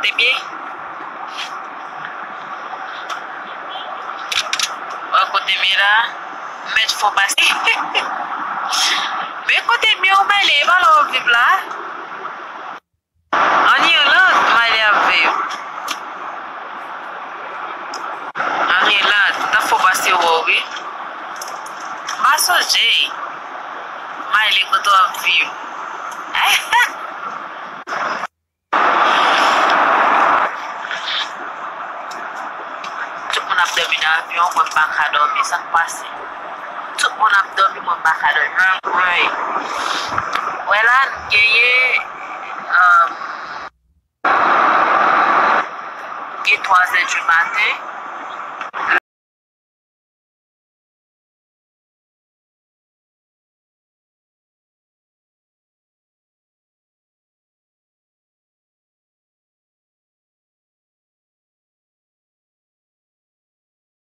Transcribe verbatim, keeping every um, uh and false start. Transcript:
Te byen? Wè kote m ye la, mèt fò pase. Men kote m ye, ou Mayle, e pa la w ap viv la? An Irland, Mayle ap viv. An Irland, ta fò pase wè w, wi. M pa sonje. Mayle, kote w ap viv? Tout moun ap dòmi nan avyon, mwen m pa ka dòmi, sa k pase? Tout moun ap dòmi, mwen m pa ka dòmi. Anmwey. Wè la, n genyen, um, gen twa zè di maten.